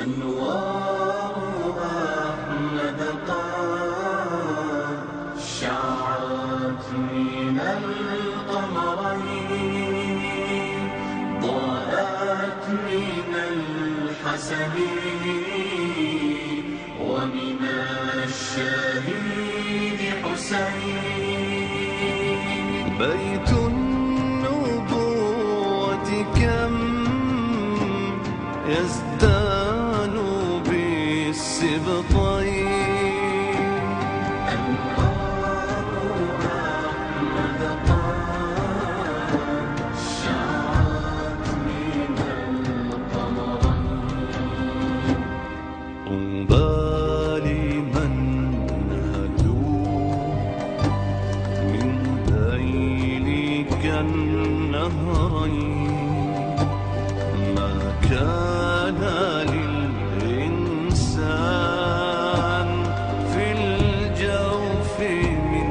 أنوار أحمد قد شعت من القمرين، ضاءت من الحسن ومن الشهيد حسين. بيت النبوة كم يزدان بالسبطين، أنوار أحمد قد شعت من القمرين. طوبى لمن نهلوا من ذيلك النهرين، ما كان للإنسان في الجوف من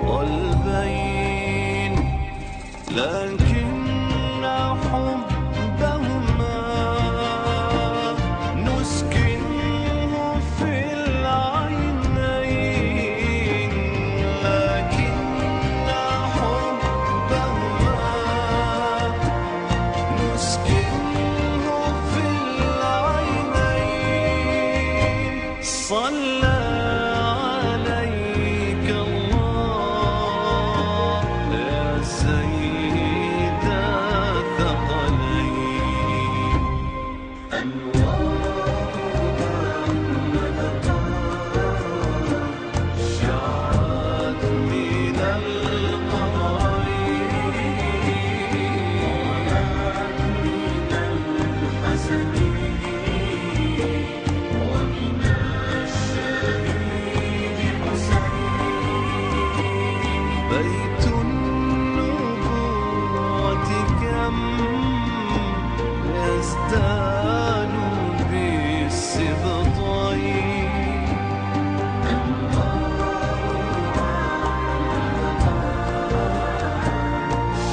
قلبين، لكن حبهما نسكنه في العينين، لكن حبهما نسكنه في العينين. صلى عليك الله يا سيد الثقلين. أنوار أحمد قد شعت من القمرين، ضاءت من الحسن ومن الشهيد حسين. بيت النبوة كم يزدان بالسبطين، أنوار أحمد قد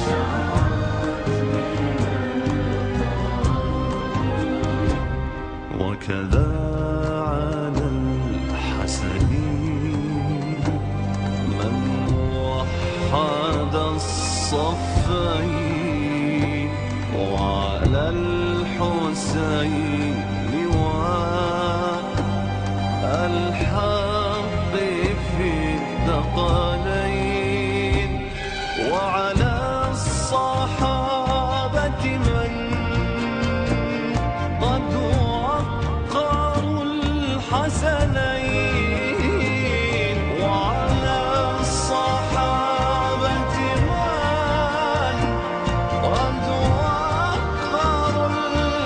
شعت من القمرين. وكذا على الحسن من وحد الصفين، وعلى الحسين والحق في الثقلين، وعلى الصحابة من قد وقروا الحسنين، وعلى الصحابة من قد وقروا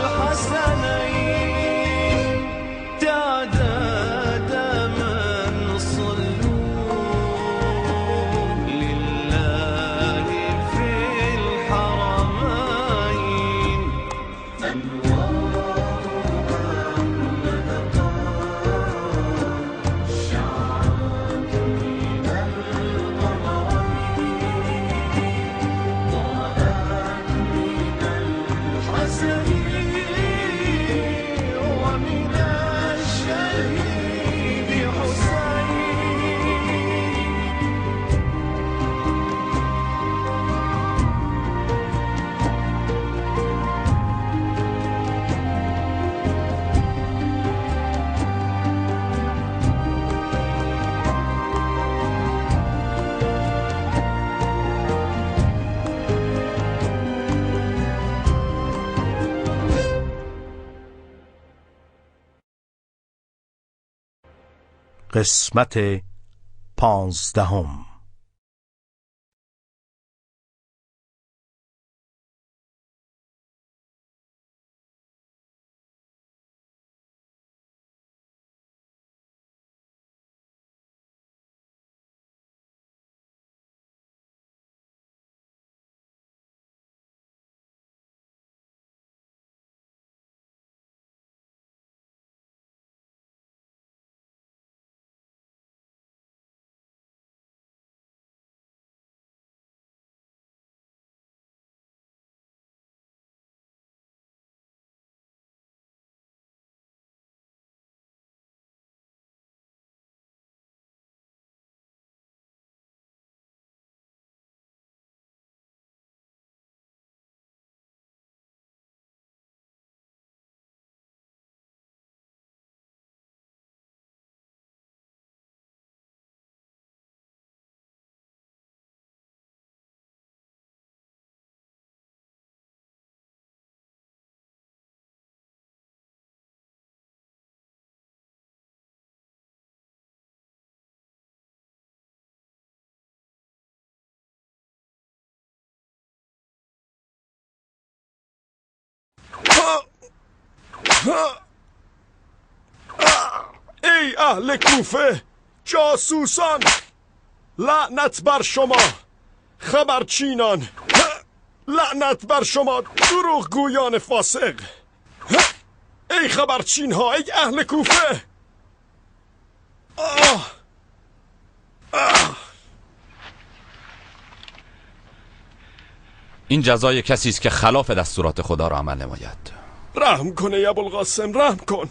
الحسنين. تعداد من صلوا لله في الحرمين. أنوار أحمد قد شعت من القمرين، ضاءت من الحسن ومن الشهيد حسين. قسمت 15. ای اهل کوفه، جاسوسان، لعنت بر شما، خبرچینان، لعنت بر شما دروغگویان فاسق. ای خبرچین ها، ای اهل کوفه. آه آه. این جزای کسی است که خلاف دستورات خدا را عمل نماید. رحم کن ای ابوالقاسم، رحم کن.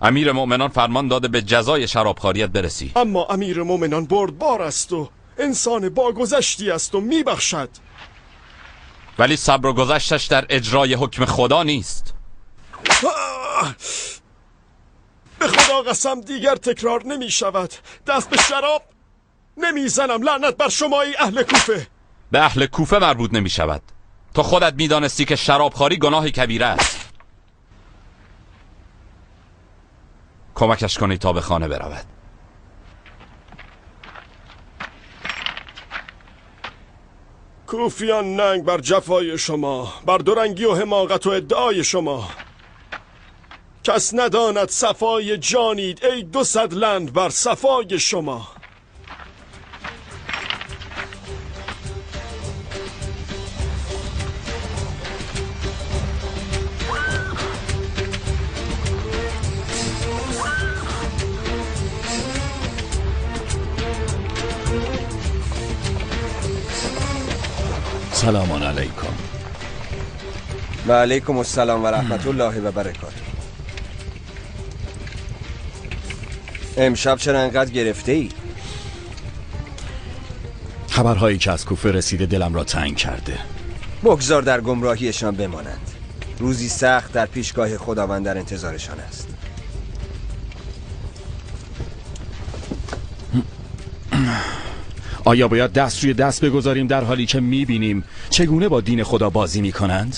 امیر مؤمنان فرمان داده به جزای شرابخواریت برسی. اما امیر مؤمنان بردبار است و انسان با گذشتی است و میبخشد. ولی صبر و گذشتش در اجرای حکم خدا نیست. به خدا قسم دیگر تکرار نمی شود. دست به شراب نمیزنم. لعنت بر شما ای اهل کوفه. به اهل کوفه مربوط نمی شود. تو خودت میدانستی که شرابخواری گناه کبیره است. کمکش کنی تا به خانه برود. کوفیان ننگ بر جفای شما، بر دورنگی و حماقت و ادعای شما. کس نداند صفای جانید ای 200 لند بر صفای شما. سلام علیکم. و علیکم السلام و رحمت الله و برکاته. امشب چرا انقدر گرفته ای؟ خبرهایی که از کوفه رسیده دلم را تنگ کرده. بگذار در گمراهیشان بمانند. روزی سخت در پیشگاه خداوند در انتظارشان است. آیا باید دست روی دست بگذاریم در حالی که میبینیم چگونه با دین خدا بازی میکنند؟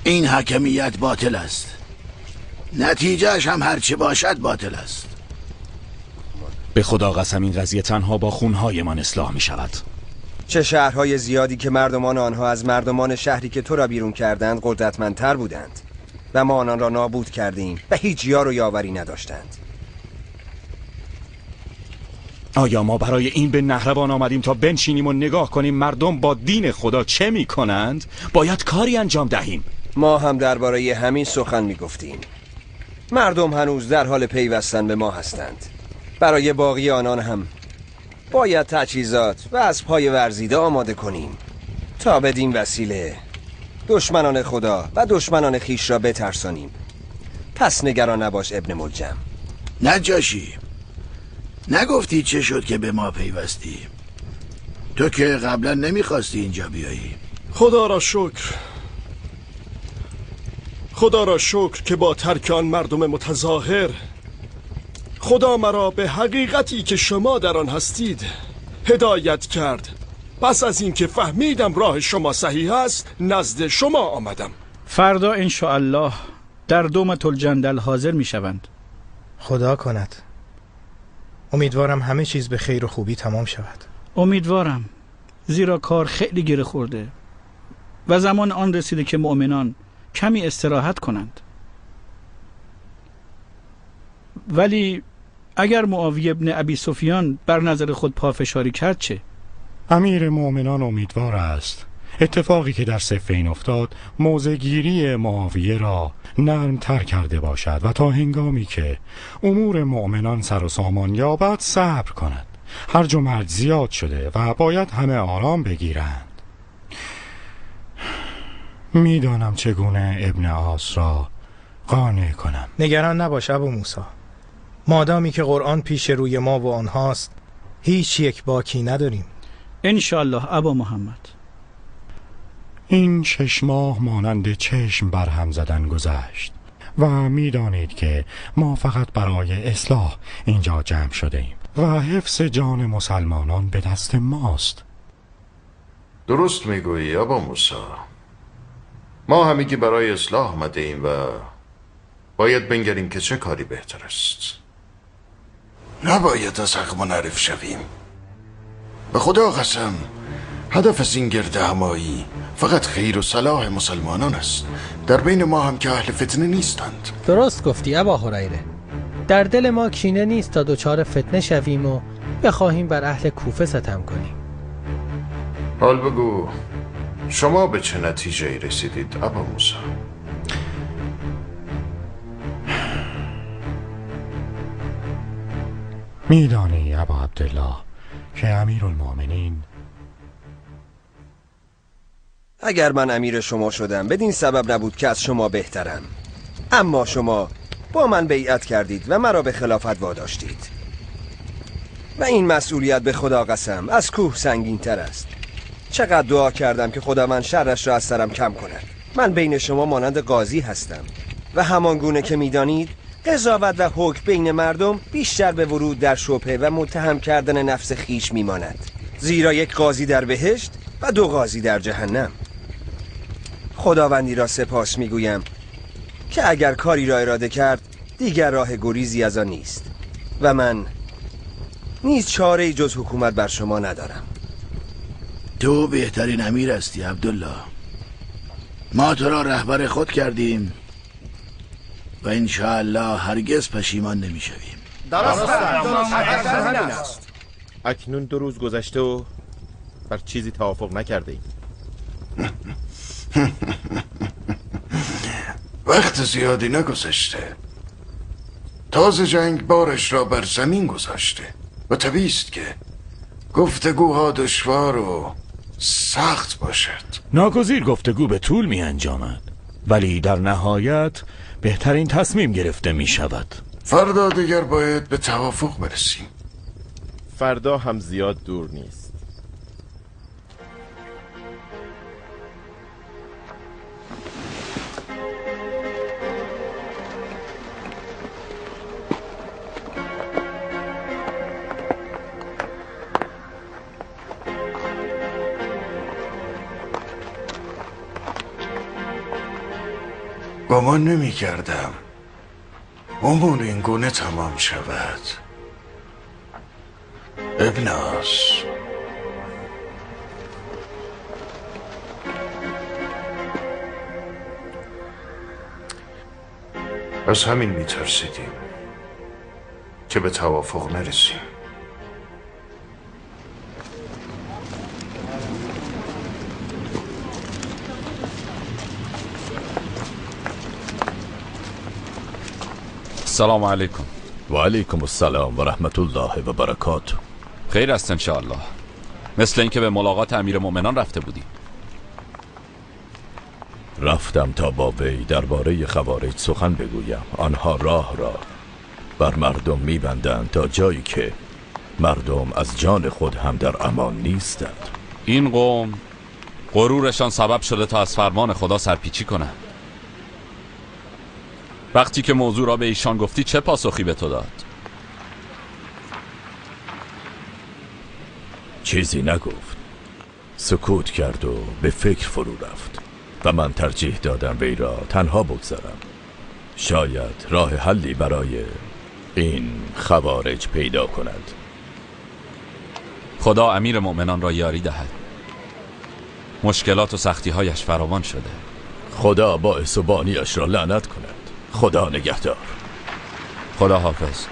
این حکمیت باطل است. نتیجهش هم هرچه باشد باطل است. به خدا قسم این قضیه تنها با خونهایمان اصلاح می شود. چه شهرهای زیادی که مردمان آنها از مردمان شهری که تو را بیرون کردند قدرتمندتر بودند و ما آنان را نابود کردیم و هیچ یار و یاوری نداشتند. آیا ما برای این به نهروان آمدیم تا بنشینیم و نگاه کنیم مردم با دین خدا چه می کنند؟ باید کاری انجام دهیم. ما هم درباره همین سخن می گفتیم. مردم هنوز در حال پیوستن به ما هستند. برای باقی آنان هم باید تجهیزات و از پای ورزیده آماده کنیم تا بدین وسیله دشمنان خدا و دشمنان خیش را بترسانیم. پس نگران نباش ابن ملجم. نجاشی، نگفتی چه شد که به ما پیوستی؟ تو که قبلا نمیخواستی اینجا بیایی. خدا را شکر، خدا را شکر که با ترک آن مردم متظاهر خدا مرا به حقیقتی که شما در آن هستید هدایت کرد. پس از اینکه فهمیدم راه شما صحیح است نزد شما آمدم. فردا انشاءالله در دومة الجندل حاضر می شوند. خدا کند. امیدوارم همه چیز به خیر و خوبی تمام شود. امیدوارم، زیرا کار خیلی گره خورده و زمان آن رسیده که مؤمنان کمی استراحت کنند. ولی اگر معاویه ابن ابی سفیان بر نظر خود پافشاری کرد چه؟ امیر مؤمنان امیدوار است اتفاقی که در صفین افتاد موضع‌گیری معاویه را نرم‌تر کرده باشد و تا هنگامی که امور مؤمنان سر و سامان یابد صبر کند. هرج و مرج زیاد شده و باید همه آرام بگیرند. میدانم چگونه ابن عاص را قانع کنم. نگران نباش ابو موسی. مادامی که قرآن پیش روی ما و آنهاست هیچ یک باکی نداریم. انشاءالله ابا محمد. این 6 ماه مانند چشم برهم زدن گذشت و میدانید که ما فقط برای اصلاح اینجا جمع شده ایم و حفظ جان مسلمانان به دست ماست. درست میگویی ابا موسی. ما همگی برای اصلاح آمده ایم و باید بنگریم که چه کاری بهتر است. نباید از حق منحرف شویم. به خدا قسم هدف از این گرد همایی فقط خیر و صلاح مسلمانان است. در بین ما هم که اهل فتنه نیستند. درست گفتی ابا هریره. در دل ما کینه نیست تا دچار فتنه شویم و بخواهیم بر اهل کوفه ستم کنیم. حال بگو شما به چه نتیجه رسیدید ابا موسی؟ میدانی ابا عبدالله که امیرالمؤمنین، اگر من امیر شما شدم بدین سبب نبود که از شما بهترم، اما شما با من بیعت کردید و مرا به خلافت واداشتید و این مسئولیت به خدا قسم از کوه سنگین تر است. چقدر دعا کردم که خدا من شرش را از سرم کم کند. من بین شما مانند قاضی هستم و همان گونه که میدانید قضاوت و حکم بین مردم بیشتر به ورود در شبهه و متهم کردن نفس خیش میماند، زیرا یک قاضی در بهشت و دو قاضی در جهنم. خداوندی را سپاس میگویم که اگر کاری را اراده کرد دیگر راه گریزی از آن نیست و من نیز چاره‌ای جز حکومت بر شما ندارم. تو بهترین امیر هستی عبدالله. ما تو را رهبر خود کردیم و انشاءالله هرگز پشیمان نمیشویم. درست است. اکنون 2 روز گذشته و بر چیزی توافق نکرده ایم. وقت زیادی نگذشته. تازه جنگ بارش را بر زمین گذاشته و طبیعی است که گفتگوها دشوار و سخت باشد. ناگزیر گفتگو به طول می انجامد، ولی در نهایت بهترین تصمیم گرفته می شود. فردا دیگر باید به توافق برسیم. فردا هم زیاد دور نیست. گمان نمی کردم امور این گونه تمام شود. ابن عاص، از همین می ترسیدیم که به توافق نرسیم. السلام علیکم. و علیکم السلام و رحمت الله و برکاته. خیر است انشاءالله. مثل اینکه به ملاقات امیر مؤمنان رفته بودی. رفتم تا با وی درباره خوارج سخن بگویم. آنها راه را بر مردم میبندند تا جایی که مردم از جان خود هم در امان نیستند. این قوم غرورشان سبب شده تا از فرمان خدا سرپیچی کنند. وقتی که موضوع را به ایشان گفتی چه پاسخی به تو داد؟ چیزی نگفت. سکوت کرد و به فکر فرو رفت و من ترجیح دادم وی را تنها بگذارم. شاید راه حلی برای این خوارج پیدا کند. خدا امیر مؤمنان را یاری دهد. مشکلات و سختی‌هایش فراوان شده. خدا باعث و بانیش را لعنت کند. خدا نگهدار. خدا حافظ.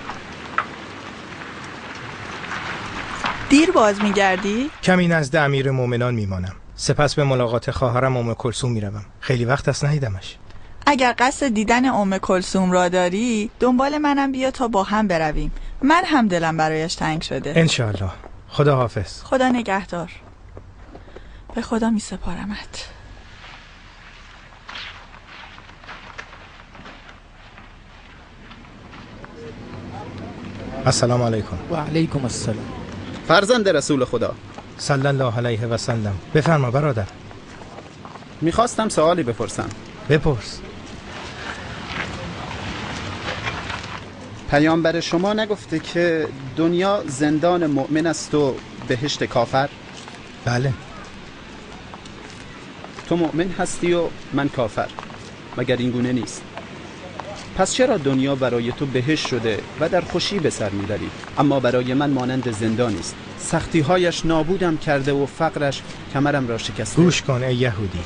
دیر باز میگردی؟ کمی نزد امیر مؤمنان میمانم، سپس به ملاقات خواهرم ام کلثوم میروم. خیلی وقت است ندیدمش. اگر قصد دیدن ام کلثوم را داری دنبال منم بیا تا با هم برویم. من هم دلم برایش تنگ شده. انشاءالله. خدا حافظ. خدا نگهدار. به خدا می سپارمت. السلام علیکم. و علیکم السلام. فرزند رسول خدا صلی الله علیه و سلم. بفرما برادر. میخواستم سوالی بپرسم. بپرس. پیامبر شما نگفته که دنیا زندان مؤمن است و بهشت کافر؟ بله. تو مؤمن هستی و من کافر، مگر این گونه نیست؟ پس چرا دنیا برای تو بهشت شده و در خوشی به سر میبری؟ اما برای من مانند زندانی است. سختیهایش نابودم کرده و فقرش کمرم را شکسته. گوش کن ای یهودی،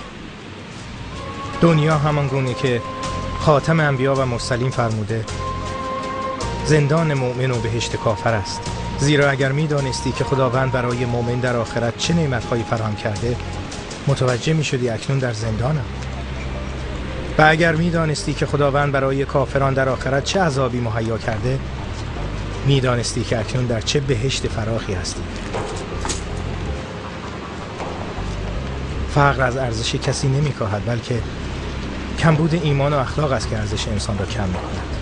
دنیا همان گونه که خاتم انبیا و مرسلین فرموده زندان مؤمن و بهشت کافر است. زیرا اگر میدانستی که خداوند برای مؤمن در آخرت چه نعمتهایی فراهم کرده، متوجه میشدی اکنون در زندانم. و اگر میدانستی که خداوند برای کافران در آخرت چه عذابی مهیا کرده، میدانستی که اکنون در چه بهشت فراخی هستی. فقر از ارزش کسی نمیکاهد، بلکه کمبود ایمان و اخلاق است که ارزش انسان را کم میکند.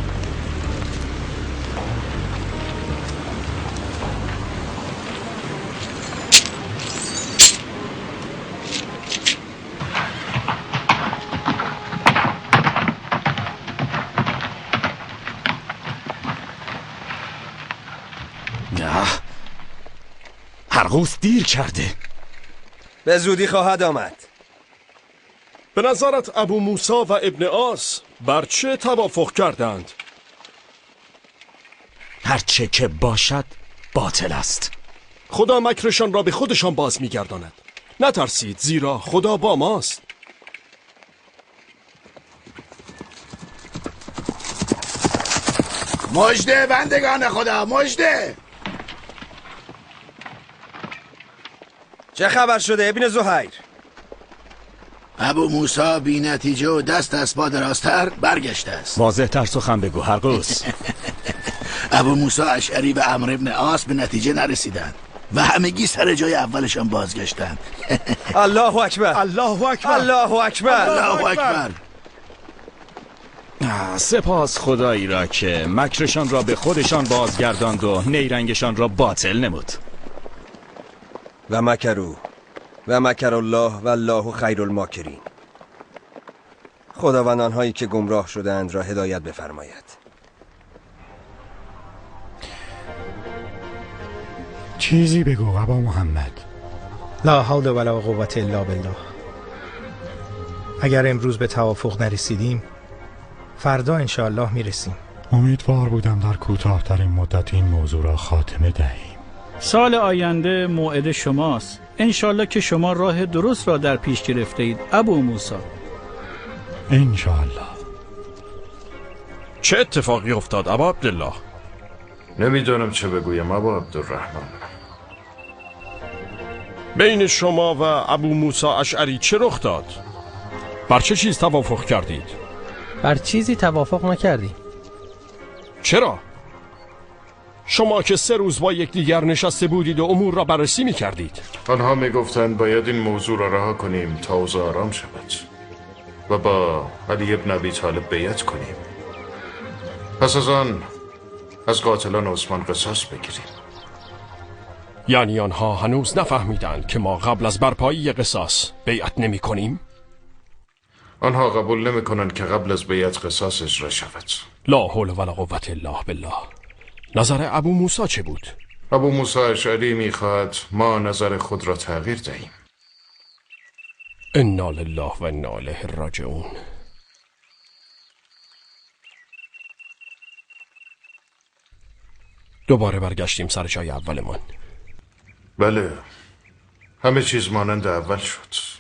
هرقوس دیر کرده. به زودی خواهد آمد. به نظرت ابو موسی و ابن عاص بر چه توافق کردند؟ هرچه که باشد باطل است. خدا مکرشان را به خودشان باز می‌گرداند. نترسید، زیرا خدا با ماست. مژده بندگان خدا، مژده. چه خبر شده ابن زهیر؟ ابو موسی بی نتیجه و دست از پا درازتر برگشته است. واضح تر سخن بگو هرقوس. ابو موسی اشعری و عمرو ابن عاص به نتیجه نرسیدند و همگی سر جای اولشان بازگشتند. الله اکبر، الله اکبر، الله اکبر، الله اکبر. سپاس خدایی را که مکرشان را به خودشان بازگرداند و نیرنگشان را باطل نمود. و مکرو و مکر الله و الله خیر الماکرین. خداوند آنهایی که گمراه شدند را هدایت بفرماید. چیزی بگو ابا محمد. لا حول ولا قوة الا بالله. اگر امروز به توافق نرسیدیم، فردا انشاءالله میرسیم. امیدوار بودم در کوتاه‌ترین مدت این موضوع را خاتمه دهیم. سال آینده موعد شماست. انشالله که شما راه درست را در پیش گرفته اید ابو موسی. انشالله. چه اتفاقی افتاد ابا عبدالله؟ نمیدانم چه بگویم ابا عبدالرحمن. بین شما و ابو موسی اشعری چه رخ داد؟ بر چه چیز توافق کردید؟ بر چیزی توافق نکردیم. چرا؟ شما که 3 روز با یکدیگر نشسته بودید و امور را بررسی می کردید. آنها می گفتند باید این موضوع را رها کنیم تا اوضاع آرام شود و با علی ابن ابی طالب بیعت کنیم. پس از آن از قاتلان عثمان قصاص بگیریم. یعنی آنها هنوز نفهمیدند که ما قبل از برپایی قصاص بیعت نمی کنیم؟ آنها قبول نمی کنند که قبل از بیعت قصاص اجرا شود. لا حول ولا قوة الا بالله. نظر ابو موسی چه بود؟ ابو موسی اشعری میخواهد ما نظر خود را تغییر دهیم. انا لله و انا الیه راجعون. دوباره برگشتیم سر جای اولمان. بله، همه چیز مانند اول شد.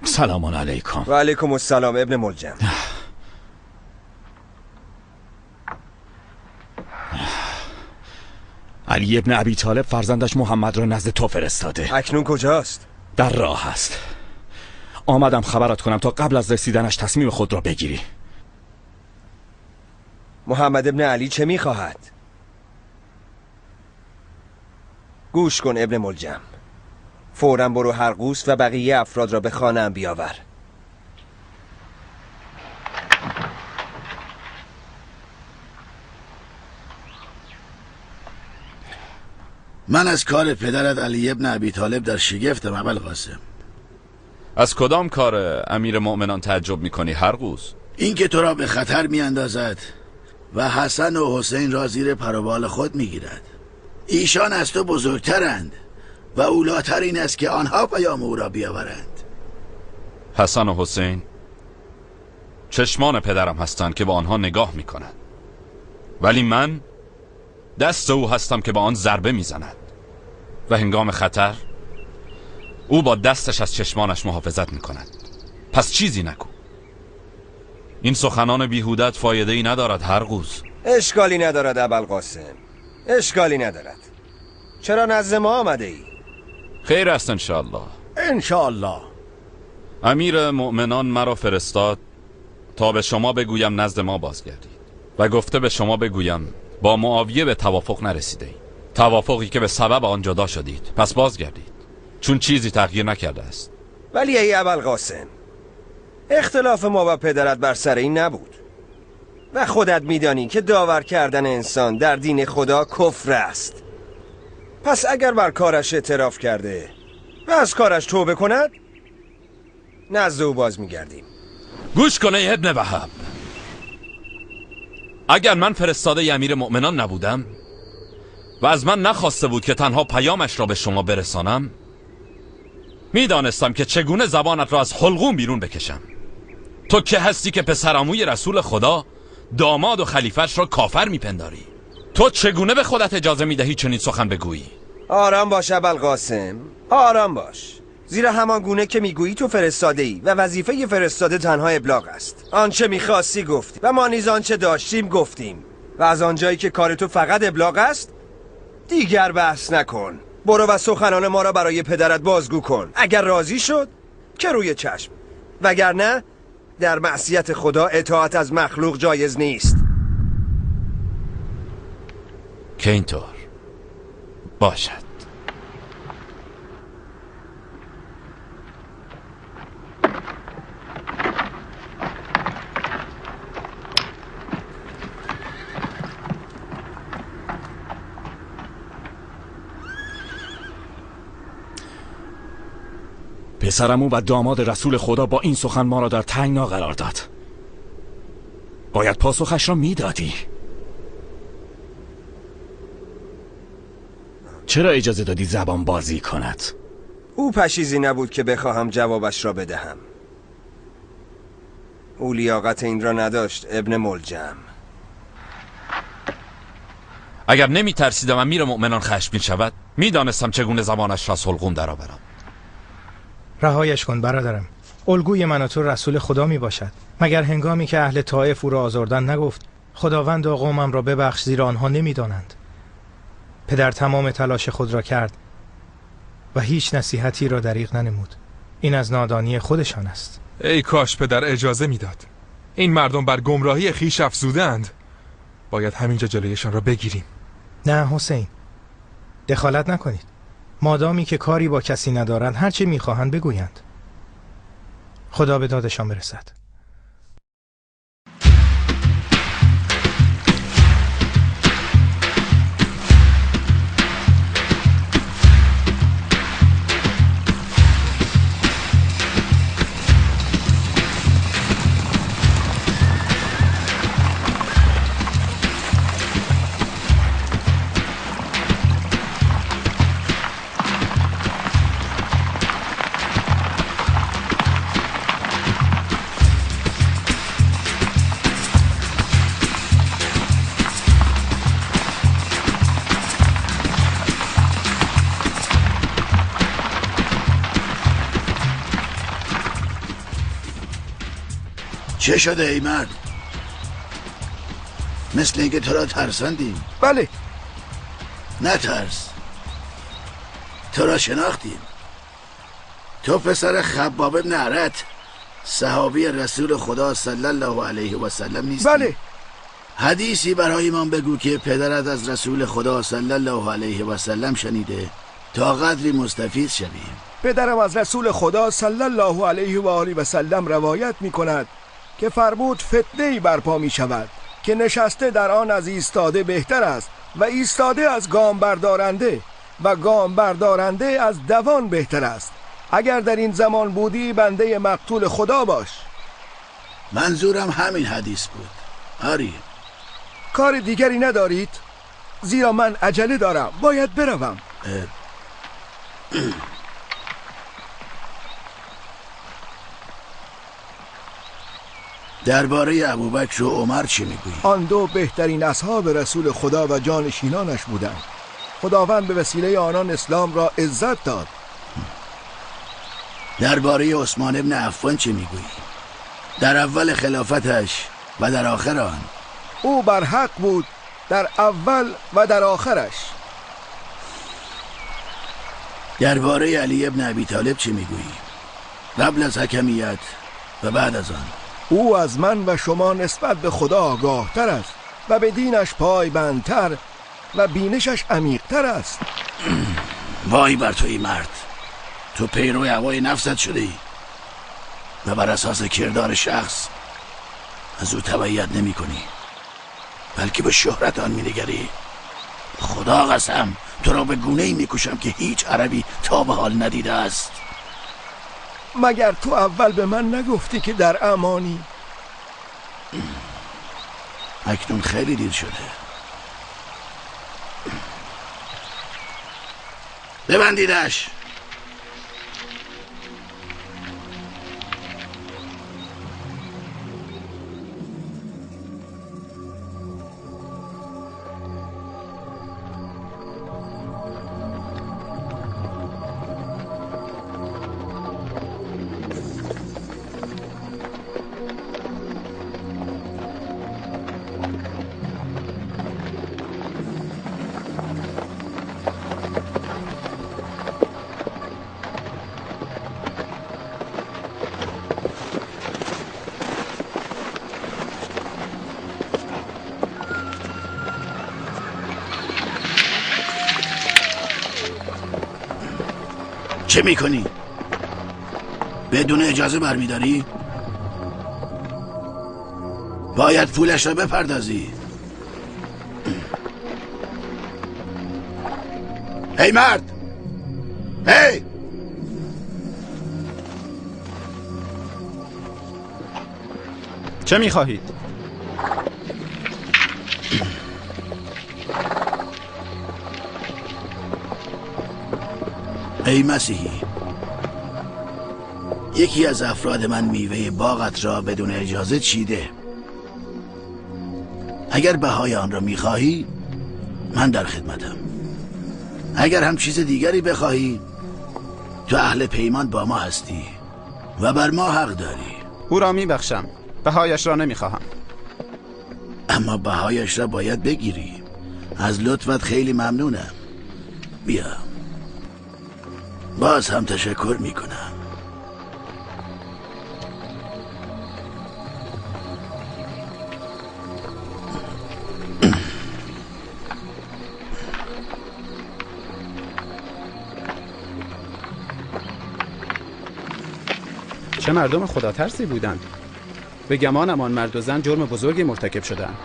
سلام علیکم. و علیکم السلام ابن ملجم. علی ابن ابی طالب فرزندش محمد را نزد تو فرستاده. اکنون کجاست؟ در راه است. آمدم خبرت کنم تا قبل از رسیدنش تصمیم خود را بگیری. محمد ابن علی چه میخواهد؟ گوش کن ابن ملجم، فوراً برو هرقوس و بقیه افراد را به خانه‌ام بیاور. من از کار پدرت علی ابن ابی طالب در شگفتم ابوالقاسم. از کدام کار امیر مؤمنان تعجب میکنی هرقوس؟ این که تو را به خطر میاندازد و حسن و حسین را زیر پر و بال خود میگیرد. ایشان از تو بزرگترند و اولاتر این است که آنها پیام او را بیاورند. حسن و حسین چشمان پدرم هستند که به آنها نگاه میکنند، ولی من دست او هستم که با آن ضربه میزند و هنگام خطر او با دستش از چشمانش محافظت میکند. پس چیزی نگو. این سخنان بیهودت فایده ای ندارد هرقوس. اشکالی ندارد ابوالقاسم، اشکالی ندارد. چرا نزد ما آمده ای؟ خیر است انشاءالله. انشاءالله. امیر مؤمنان مرا فرستاد تا به شما بگویم نزد ما بازگردید و گفته به شما بگویم با معاویه به توافق نرسیده ایم، توافقی که به سبب آن جدا شدید. پس بازگردید چون چیزی تغییر نکرده است. ولی ای ابوالقاسم، اختلاف ما و پدرت بر سر این نبود و خودت میدانی که داور کردن انسان در دین خدا کفر است. پس اگر بر کارش اعتراف کرده و از کارش توبه کند، نزد او باز میگردیم. گوش کنه ابن وهب، اگر من فرستاده امیر مؤمنان نبودم و از من نخواسته بود که تنها پیامش را به شما برسانم، میدانستم که چگونه زبانت را از حلقوم بیرون بکشم. تو که هستی که پسرعموی رسول خدا، داماد و خلیفه‌اش را کافر میپنداری؟ تو چگونه به خودت اجازه میدهی چنین سخن بگویی؟ آرام باش ابوالقاسم، آرام باش. زیرا همان گونه که میگویی تو فرستاده ای و وظیفه فرستاده تنها ابلاغ است. آنچه میخواستی گفتی و ما نیز آنچه داشتیم گفتیم و از آنجایی که کار تو فقط ابلاغ است دیگر بحث نکن. برو و سخنان ما را برای پدرت بازگو کن. اگر راضی شد که روی چشم، وگرنه در معصیت خدا اطاعت از مخلوق جایز نیست. که اینطور باشد. پسرمو و داماد رسول خدا با این سخن ما را در تنگنا قرار داد. باید پاسخش را میدادی. چرا اجازه دادی زبان بازی کند؟ او پشیزی نبود که بخواهم جوابش را بدهم. او لیاقت این را نداشت ابن ملجم. اگر نمی ترسیدم امیر مؤمنان خشمگین شود، میدانستم چگونه زبانش را از حلقوم درآورم. رهایش کن برادرم. الگوی من و تو رسول خدا می باشد. مگر هنگامی که اهل طائف او را آزردن نگفت خداوند و قومم را ببخش زیرا آنها نمیدانند؟ پدر تمام تلاش خود را کرد و هیچ نصیحتی را دریغ ننمود. این از نادانی خودشان است. ای کاش پدر اجازه میداد. این مردم بر گمراهی خویش افزودند. باید همینجا جلویشان را بگیریم. نه حسین، دخالت نکنید. مادامی که کاری با کسی ندارند هرچه میخواهند بگویند. خدا به دادشان برسد. چه شده ای مرد؟ مثل اینکه تو را ترساندیم. بله. نترس، تو را شناختیم. تو پسر خباب ابن ارت، صحابی رسول خدا صلی الله علیه و سلم نیستی؟ بله. حدیثی برای من بگو که پدرت از رسول خدا صلی الله علیه و سلم شنیده تا قدری مستفیض شویم. پدرم از رسول خدا صلی الله علیه و آله و سلم روایت می کند که فرمود فتنه‌ای برپا می شود که نشسته در آن از ایستاده بهتر است و ایستاده از گام بردارنده و گام بردارنده از دوان بهتر است. اگر در این زمان بودی بنده مقتول خدا باش. منظورم همین حدیث بود. آری. کار دیگری ندارید؟ زیرا من عجله دارم، باید بروم. درباره ابوبکر و عمر چی میگویی؟ آن دو بهترین اصحاب رسول خدا و جانشینانش بودند. خداوند به وسیله آنان اسلام را عزت داد. درباره عثمان ابن عفان چی میگویی؟ در اول خلافتش و در آخر آن. او بر حق بود در اول و در آخرش. درباره علی ابن ابی طالب چی میگویی؟ قبل از حکمیت و بعد از آن. او از من و شما نسبت به خدا آگاه تر است و به دینش پایبندتر و بینشش عمیق‌تر است. وای بر تو ای مرد، تو پیرو هوای نفست شده ای و بر اساس کردار شخص از او تبعیت نمی کنی، بلکه به شهرت آن می نگری. خدا قسم تو را به گونه ای می کشم که هیچ عربی تا به حال ندیده است. مگر تو اول به من نگفتی که در امانی؟ اکنون خیلی دیر شده. ببندیدش. چه میکنی؟ بدون اجازه برمیداری؟ باید پولش را بپردازی. هی مرد، هی! چه میخواهید؟ ای مسیحی، یکی از افراد من میوه باغت را بدون اجازه چیده. اگر بهای آن را میخواهی من در خدمتم. اگر هم چیز دیگری بخواهی تو اهل پیمان با ما هستی و بر ما حق داری. او را میبخشم، بهایش را نمیخواهم. اما بهایش را باید بگیری. از لطفت خیلی ممنونم. بیا. باز هم تشکر میکنم. چه مردم خدا ترسی بودند. به گمانم آن مرد و زن جرم بزرگی مرتکب شدند.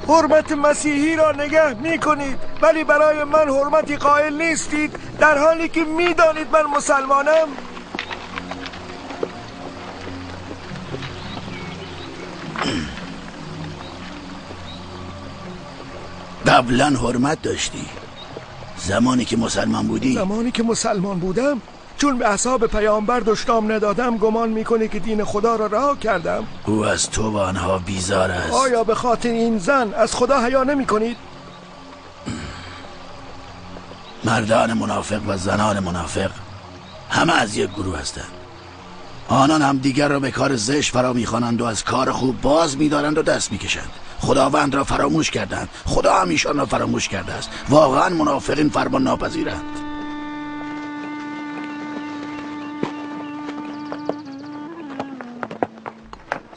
حرمت مسیحی را نگه می کنید ولی برای من حرمتی قائل نیستید، در حالی که می دانید من مسلمانم. قبلا حرمت داشتی زمانی که مسلمان بودی. زمانی که مسلمان بودم چون به اصحاب پیامبر دشنام ندادم گمان میکنه که دین خدا را رها کردم. او از تو و آنها بیزار است. آیا به خاطر این زن از خدا حیا نمی کنید؟ مردان منافق و زنان منافق همه از یک گروه هستند. آنان هم دیگر را به کار زشت فرا میخوانند و از کار خوب باز میدارند و دست میکشند. خداوند را فراموش کردند، خدا هم ایشان را فراموش کرده است. واقعا منافقین فرمان ناپذیرند.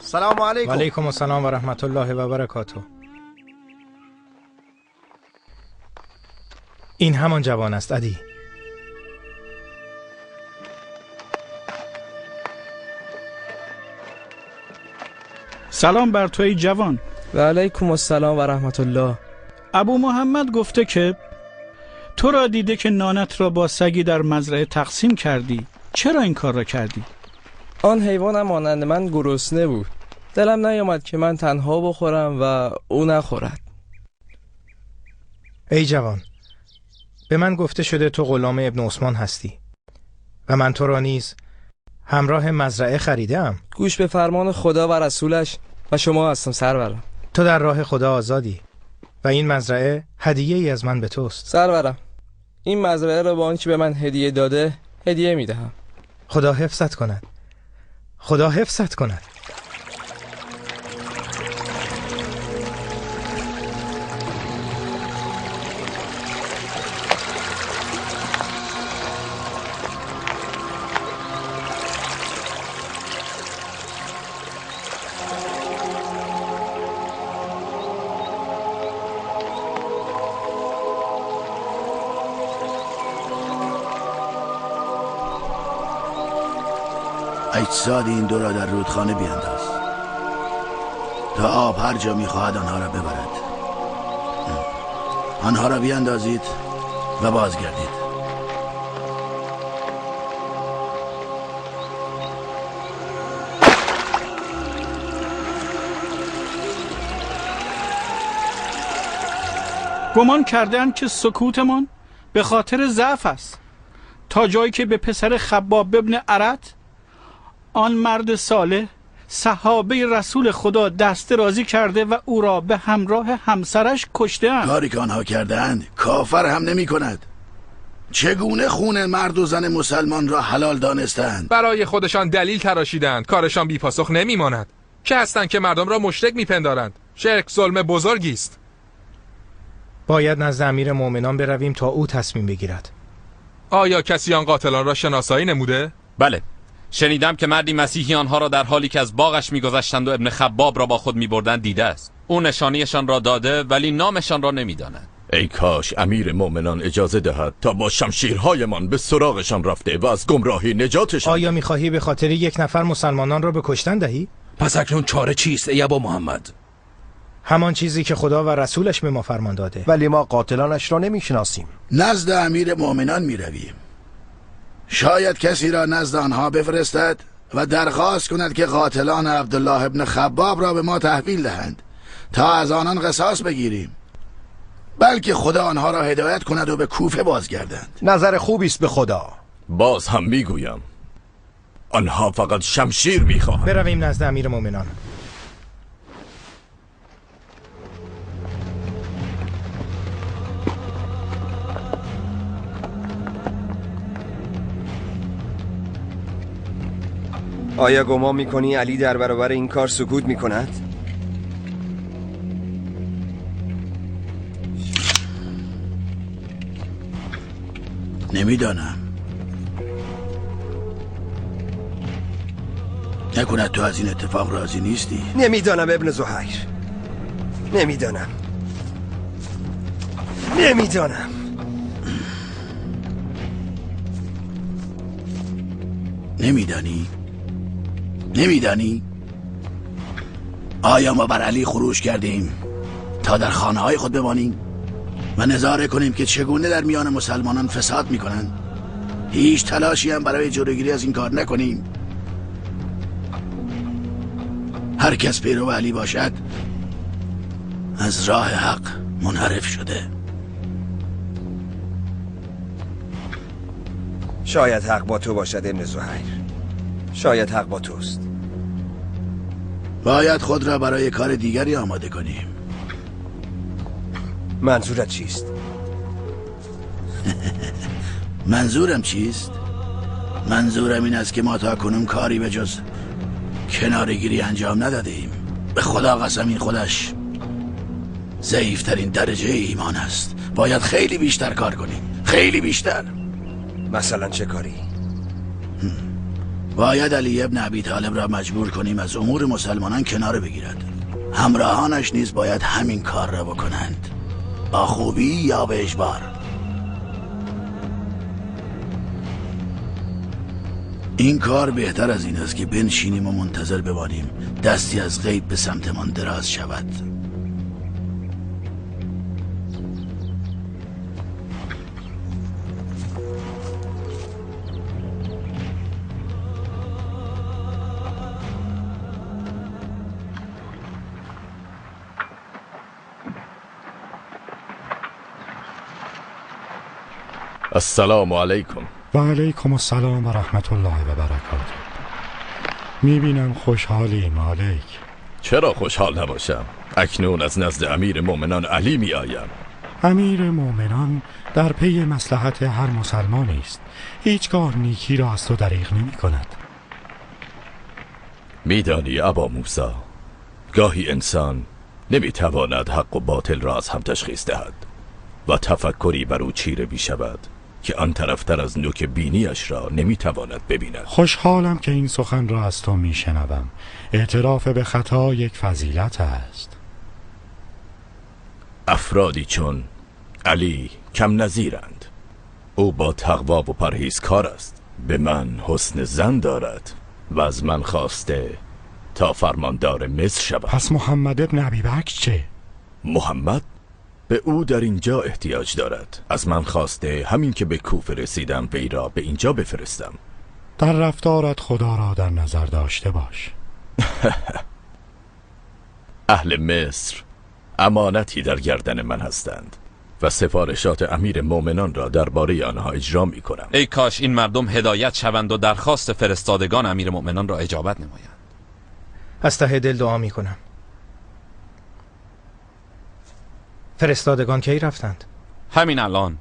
سلام علیکم. و علیکم السلام و رحمت الله و برکاته. این همان جوان است عدی. سلام بر تو ای جوان. و علیکم السلام و رحمت الله. ابو محمد گفته که تو را دیده که نانت را با سگی در مزرعه تقسیم کردی. چرا این کار را کردی؟ آن حیوانم مانند من گرسنه بود. دلم نیامد که من تنها بخورم و او نخورد. ای جوان، به من گفته شده تو غلام ابن عثمان هستی و من تو را نیز همراه مزرعه خریدم. گوش به فرمان خدا و رسولش و شما هستم سرورم. تو در راه خدا آزادی و این مزرعه هدیه ای از من به توست. سرورم، این مزرعه را با آنچه به من هدیه داده هدیه می دهم. خدا حفظت کند. خدا حفظت کند. اجساد این دو را در رودخانه بیانداز تا آب هر جا میخواهد آنها را ببرد. آنها را بیاندازید و بازگردید. گمان کردند که سکوتمان به خاطر ضعف است، تا جایی که به پسر خباب ابن ارت، آن مرد صالح، صحابه رسول خدا، دست رازی کرده و او را به همراه همسرش کشته اند. کاری که آنها کردند کافر هم نمی کند. چگونه خون مرد و زن مسلمان را حلال دانستند؟ برای خودشان دلیل تراشیدند. کارشان بی پاسخ نمی ماند. چه هستند که مردم را مشرک می پندارند؟ شرک ظلم بزرگی است. باید نزد امیر مؤمنان برویم تا او تصمیم بگیرد. آیا کسی آن قاتلان را شناسایی نموده؟ بله، شنیدم که مردی مسیحی آنها را در حالی که از باغش می‌گذشتند و ابن خباب را با خود می‌بردند دیده است. او نشانیشان را داده ولی نامشان را نمی‌داند. ای کاش امیر مؤمنان اجازه دهد تا با شمشیرهایمان به سراغشان رفته و از گمراهی نجاتشان. آیا می‌خواهی به خاطر یک نفر مسلمانان را به کشتن دهی؟ پس اکنون چاره چیست ای ابا محمد؟ همان چیزی که خدا و رسولش به ما فرمان داده. ولی ما قاتلانش را نمی‌شناسیم. نزد امیر مؤمنان می‌رویم. شاید کسی را نزد آنها بفرستد و درخواست کند که قاتلان عبدالله ابن خباب را به ما تحویل دهند تا از آنان قصاص بگیریم، بلکه خدا آنها را هدایت کند و به کوفه بازگردند. نظر خوبی است به خدا. باز هم میگویم آنها فقط شمشیر میخواهند. برویم نزد امیر مؤمنان. آیا گمان میکنی علی در برابر این کار سکوت میکند؟ نمیدانم. نکند تو از این اتفاق راضی نیستی؟ نمیدانم ابن زهیر، نمیدانم، نمیدانم. نمیدانی؟ نمیدانی؟ آیا ما بر علی خروج کردیم تا در خانه های خود بمانیم و نظاره کنیم که چگونه در میان مسلمانان فساد میکنند؟ هیچ تلاشی هم برای جلوگیری از این کار نکنیم؟ هر کس پیرو علی باشد از راه حق منحرف شده. شاید حق با تو باشد ابن زهیر، شاید حق با توست. باید خود را برای کار دیگری آماده کنیم. منظورت چیست؟ منظورم چیست؟ منظورم این است که ما تا کنون کاری به جز کنارگیری انجام ندادیم. به خدا قسم این خودش ضعیفترین درجه ایمان است. باید خیلی بیشتر کار کنیم، خیلی بیشتر. مثلا چه کاری؟ باید علی ابن ابی طالب را مجبور کنیم از امور مسلمانان کناره بگیرد. همراهانش نیز باید همین کار را بکنند، با خوبی یا به اجبار. این کار بهتر از این است که بنشینیم و منتظر بمانیم دستی از غیب به سمتمان دراز شود. السلام علیکم. و علیکم السلام و رحمت الله و برکاته. میبینم خوشحالی مالک. چرا خوشحال نباشم؟ اکنون از نزد امیر مؤمنان علی می آیم. امیر مؤمنان در پی مصلحت هر مسلمانی است. هیچگاه نیکی را از تو دریغ نمی کند. میدانی ابا موسی، گاهی انسان نمیتواند حق و باطل را از هم تشخیص دهد و تفکری بر او چیره می شود که آن طرفتر از نوک بینیش را نمیتواند ببیند. خوشحالم که این سخن را از تو میشنوم. اعتراف به خطا یک فضیلت است. افرادی چون علی کم نظیرند. او با تقوا و پرهیزکار است. به من حسن ظن دارد و از من خواسته تا فرماندار مصر شود. پس محمد ابن ابی بکر چه؟ محمد به او در اینجا احتیاج دارد. از من خواسته همین که به کوفه رسیدم وی را به اینجا بفرستم. در رفتارت خدا را در نظر داشته باش. اهل مصر امانتی در گردن من هستند و سفارشات امیر مؤمنان را درباره آنها اجرا می کنم. ای کاش این مردم هدایت شوند و درخواست فرستادگان امیر مؤمنان را اجابت نمایند. از ته دل دعا می کنم. فرستادگان کی رفتند؟ همین الان.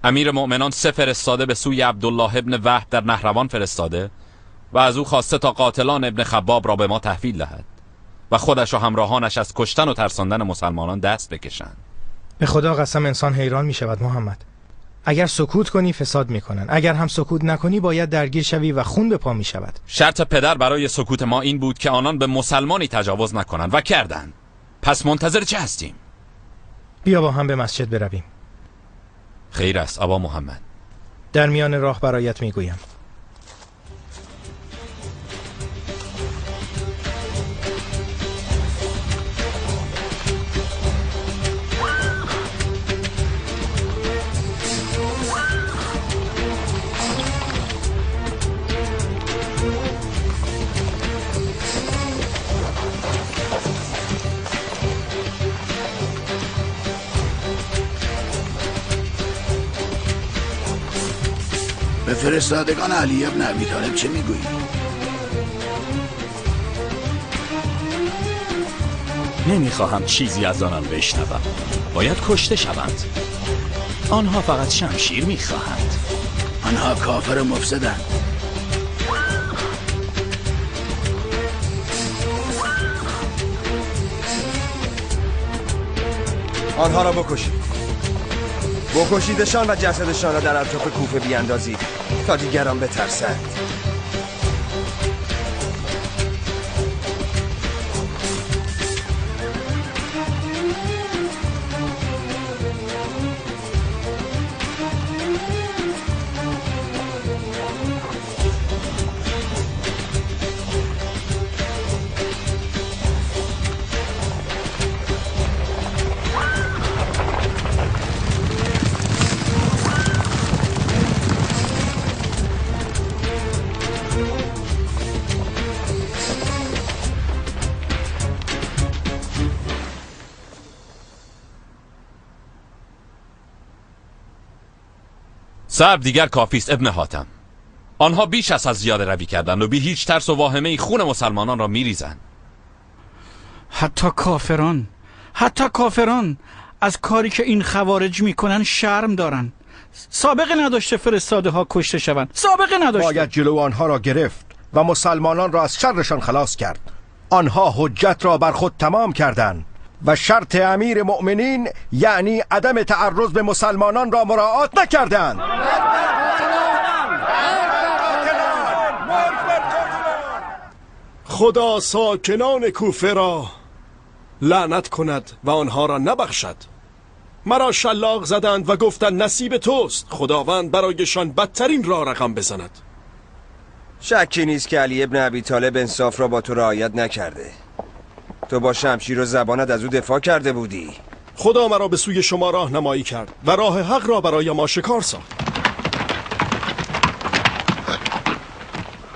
امیر مؤمنان 3 فرستاده به سوی عبدالله ابن وهب در نهروان فرستاده و از او خواسته تا قاتلان ابن خباب را به ما تحویل دهد و خودش و همراهانش از کشتن و ترساندن مسلمانان دست بکشند. به خدا قسم انسان حیران می شود محمد. اگر سکوت کنی فساد می کنن، اگر هم سکوت نکنی باید درگیر شوی و خون به پا می شود. شرط پدر برای سکوت ما این بود که آنان به مسلمانی تجاوز نکنند و کردند. پس منتظر چه هستیم؟ بیا با هم به مسجد برویم. خیر است ابا محمد. در میان راه برایت میگویم. به فرستادگان علی ابن ابی طالب چه میگویی؟ نمیخواهم چیزی از آنان بشنوم. باید کشته شوند. آنها فقط شمشیر میخواهند. آنها کافر و مفسدند. آنها را بکشید. بکشیدشان و جسدشان را در اطراف کوفه بیاندازید تا دیگران بترسند. صبر دیگر کافی است ابن حاتم. آنها بیش از زیاده روی کردند و بی هیچ ترس و واهمه خون مسلمانان را میریزند. حتی کافران از کاری که این خوارج میکنن شرم دارن. سابقه نداشته فرستاده ها کشته شوند. سابقه نداشته. باید جلو آنها را گرفت و مسلمانان را از شرشان خلاص کرد. آنها حجت را بر خود تمام کردند و شرط امیر مؤمنین یعنی عدم تعرض به مسلمانان را مراعات نکردند. خدا ساکنان کوفه را لعنت کند و آنها را نبخشد. مرا شلاق زدند و گفتند نصیب توست، خداوند برایشان بدترین را رقم بزند. شکی نیست که علی ابن ابی طالب انصاف را با تو رعایت نکرده. تو با شمشیر و زبانت از او دفاع کرده بودی. خدا مرا به سوی شما راهنمایی کرد و راه حق را برای ما شکار ساخت.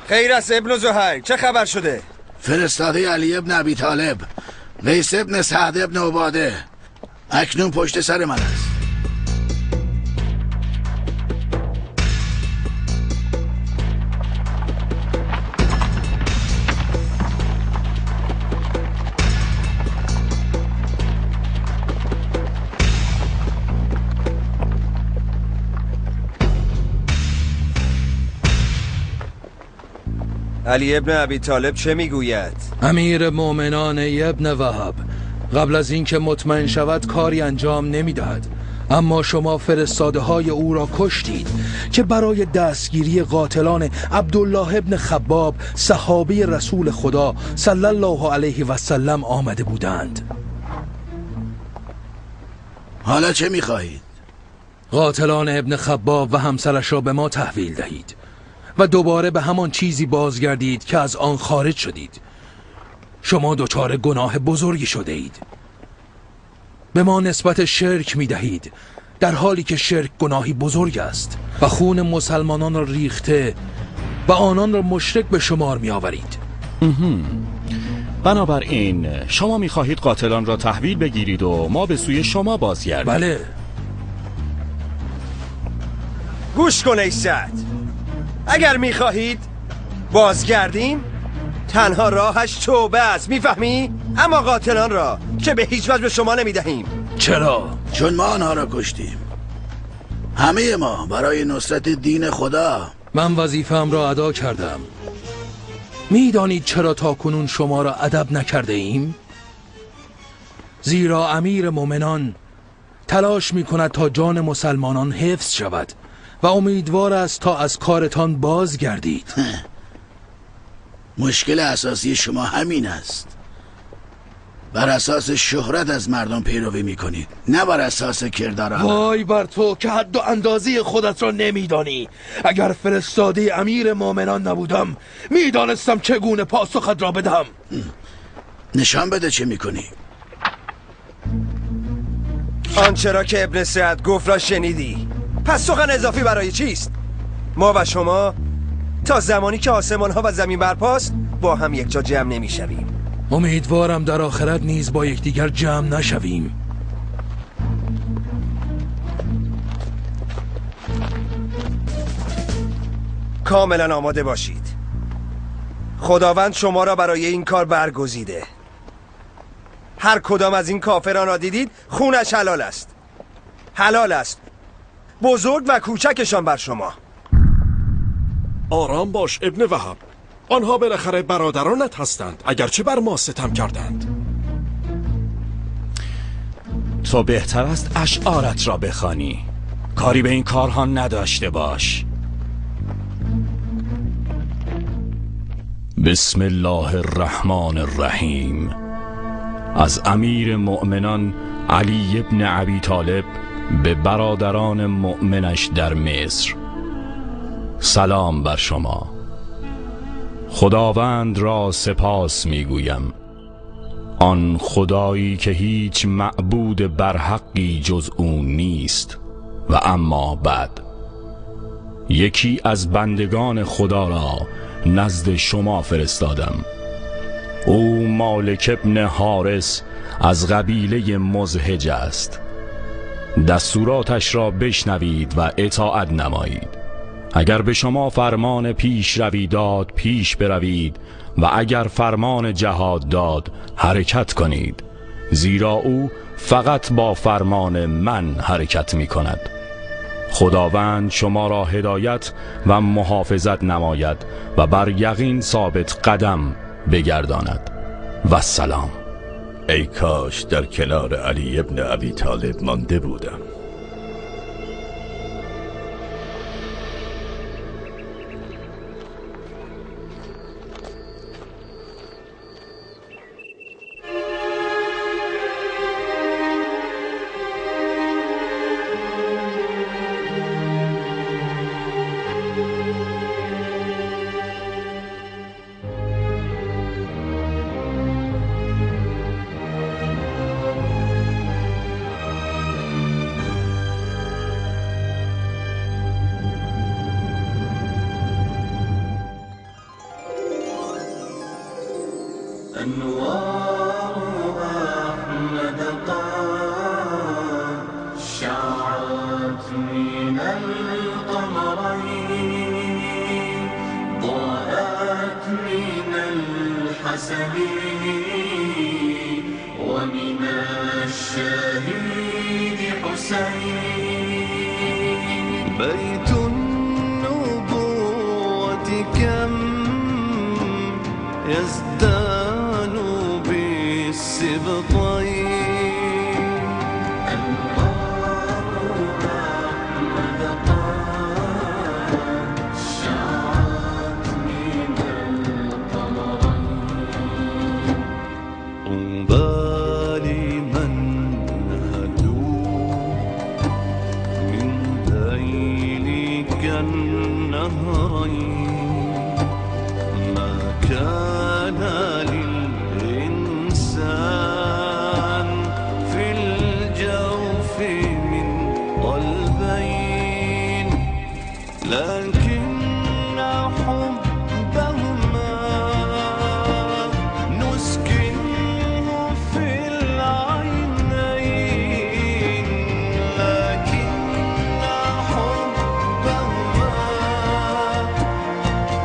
خیر است ابن زهیر، چه خبر شده؟ فرستاده علی ابن ابی طالب قیس ابن سعد ابن عباده اکنون پشت سر من است. علی ابن ابی طالب چه میگوید؟ امیر مؤمنان ابن وهب قبل از اینکه مطمئن شود کاری انجام نمیدهد، اما شما فرستاده های او را کشتید که برای دستگیری قاتلان عبدالله ابن خباب صحابی رسول خدا صلی الله علیه و سلم آمده بودند. حالا چه میخواهید؟ قاتلان ابن خباب و همسرش را به ما تحویل دهید و دوباره به همان چیزی بازگردید که از آن خارج شدید. شما دچار گناه بزرگی شده اید. به ما نسبت شرک می دهید، در حالی که شرک گناهی بزرگ است و خون مسلمانان را ریخته و آنان را مشرک به شمار می آورید. بنابراین شما می خواهید قاتلان را تحویل بگیرید و ما به سوی شما بازگردیم. بله. گوش کن ای سعد، اگر میخواهید بازگردیم تنها راهش توبه است، میفهمی؟ اما قاتلان را که به هیچ وجه به شما نمیدهیم. چرا؟ چون ما آنها را کشتیم، همه ما برای نصرت دین خدا. من وظیفه‌ام را ادا کردم. میدانید چرا تا کنون شما را ادب نکرده ایم؟ زیرا امیر مؤمنان تلاش میکند تا جان مسلمانان حفظ شود و امیدوار است تا از کارتان بازگردید. مشکل اساسی شما همین است. بر اساس شهرت از مردم پیروی میکنید، نه بر اساس کردار. وای بر تو که حد و اندازه خودت را نمیدانی. اگر فرستاده امیر مؤمنان نبودم میدانستم چگونه پاسخت را بدهم. نشان بده چه میکنی. آنچه را که ابن سعد گفت را شنیدی، پس سخن اضافی برای چیست؟ ما و شما تا زمانی که آسمان ها و زمین برپاست با هم یک جا جمع نمی شویم. امیدوارم در آخرت نیز با یکدیگر جمع نشویم. کاملا آماده باشید. خداوند شما را برای این کار برگزیده. هر کدام از این کافران را دیدید خونش حلال است. حلال است، بزرگ و کوچکشان بر شما. آرام باش ابن وهب، آنها بالاخره برادرانت هستند اگرچه بر ما ستم کردند. تو بهتر است اشعارت را بخوانی، کاری به این کارها نداشته باش. بسم الله الرحمن الرحیم. از امیر مؤمنان علی ابن ابی طالب به برادران مؤمنش در مصر، سلام بر شما. خداوند را سپاس میگویم، آن خدایی که هیچ معبود برحقی جز او نیست. و اما بعد، یکی از بندگان خدا را نزد شما فرستادم. او مالک ابن حارث از قبیله مزهج است. دستوراتش را بشنوید و اطاعت نمایید. اگر به شما فرمان پیش روی داد پیش بروید و اگر فرمان جهاد داد حرکت کنید، زیرا او فقط با فرمان من حرکت می کند. خداوند شما را هدایت و محافظت نماید و بر یقین ثابت قدم بگرداند. و سلام. ای کاش در کنار علی ابن ابی طالب مانده بودم. أنوار أحمد قد شعت من القمرين، ضاءت من الحسن ومن الشهيد حسين. بيت النبوة كم يزدان بالسبطين، أنوار أحمد قد شعت من القمرين. طوبى لمن نهلوا من ذيلك النهرين، ما كان للإنسان في الجوف من قلبين، لكن حبهما نسكنه في العينين، لكن حبهما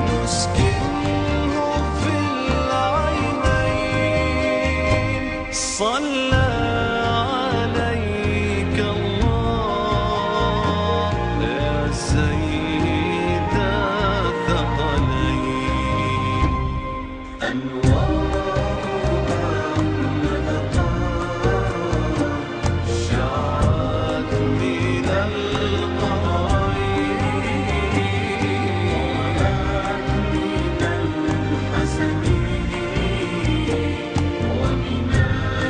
نسكنه في العينين. صلى عليك الله يا سيد الثقلين. أنوار أحمد قد شعت من القمرين، ضاءت من الحسن ومن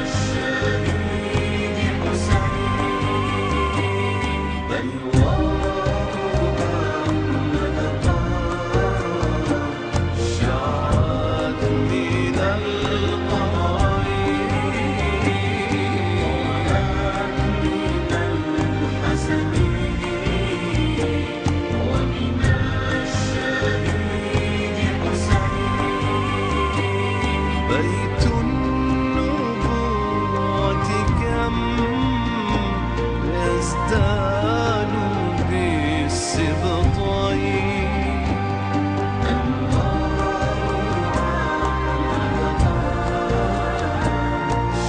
الشهيد حسين. أنوار أحمد قد شعت من القمرين، ضاءت من الحسن ومن الشهيد حسين. بيت النبوة كم يزدان بالسبطين، أنوار أحمد قد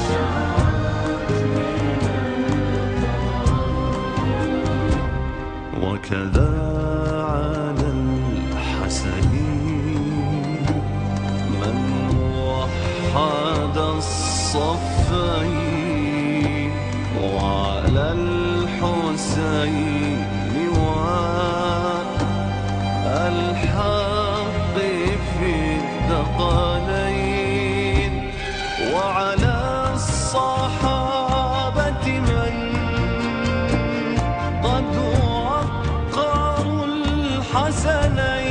شعت من القمرين. وكذا على الحسن من وحد الصفين، وعلى الحسين والحق في الثقلين، وعلى الصحابة من قد وقروا الحسنين.